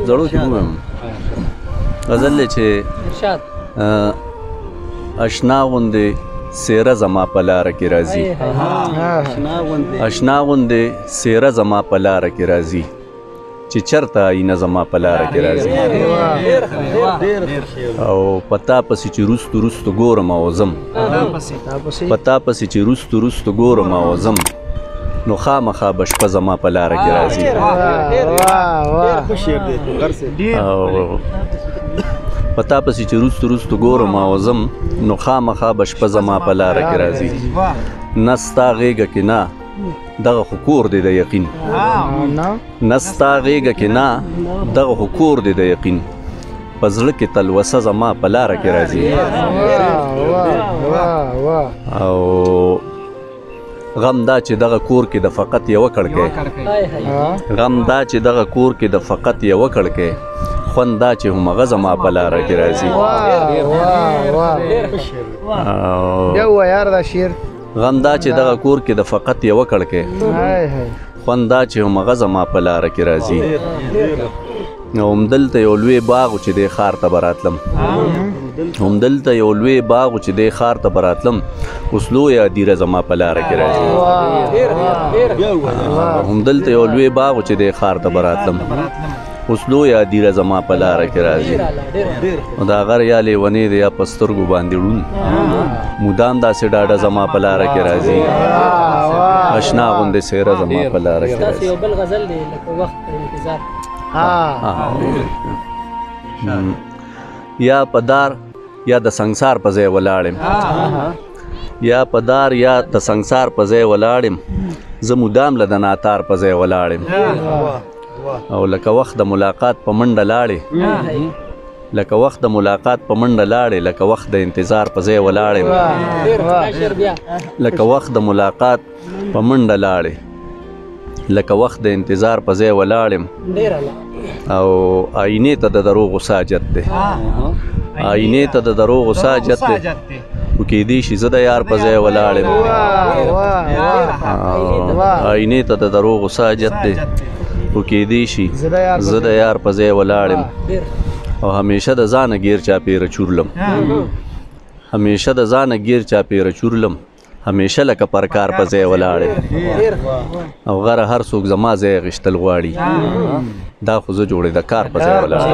زړو کې ووایم. غزل دی چې اشنا غوندې څېره زما په لاره کې راځي، اشنا غوندې څېره زما په لاره کې راځي، چې چرته آینه زما په لاره کې راځي. او پتا پسې چې روستو روستو ګورم او ځم، پتا پسې چې روستو روستو ګورم او ځم، نو خامخا به شپه زما په لاره کې راځي. او پتا پسې چې روستو روستو ګورم او ځم، نو خامخا به شپه زما په لاره کې راځي. نه ستا غېږه کې نه دغه خو کور دی د یقین، نه ستا غېږه کې نه دغه خو کور دی د یقین، په زړه کې تلوسه زما په لاره کې راځي. او غم دا چې دغه کور کې د فقط یوه کړکۍ، غم دا چې دغه کور کې د فقط یوه کړکۍ، خوند دا چې همغه زما په لاره کې راځي. غم دا چې دغه کور کې د فقط یوه کړکۍ، خوند دا چې همغه زما په لاره کې راځي. نو همدلته یو لوی باغ چې دی ښار ته به راتلم، همدلته یو لوی باغ چې دی ښار ته به راتلم، اوس لویه هدیره زما په لاره کې راځي. همدلته یو لوی باغ چې دی ښار ته به راتلم، اوس لویه هدیره زما په لاره کې راځي. نو دا غر یا لیونی دی یا په سترګو باندې ړوند، مدام داسې ډاډه زما په لاره کې راځي. اشنا غوندې څېره زما په لاره کې راځي. یو بل غزل دی لکه وخت انتظار. یا په دار یا د سنګسار په ځای ولاړم، یا په دار یا د سنګسار په ځای ولاړم، زه مدام له د ناتار په ځای ولاړم. او لکه وخت د ملاقات په منډه لاړې، لکه وخت د ملاقات په منډه لاړې، لکه وخت د انتظار په ځای ولاړم، لکه وخت د ملاقات په منډه لاړې، لکه وخت د انتظار په ځای ولاړم. او آینې ته د دروغو ساجت دی، آینې ته د دروغو ساجت دی، خو کېدی شي زه د یار په ځای ولاړم. آینې ته د دروغو ساجت دی، خو کېدی شي زه د یار په ځای ولاړم. او همیشه د ځانه ګیر چاپېره چورلم، همیشه د ځانه ګیر چاپېره چورلم، همیشه لکه پر کار په ځای ولاړم. او غره هر څوک زما ځای غشتل غواړي، دا خو زه جوړې د کار په ځای ولاړم.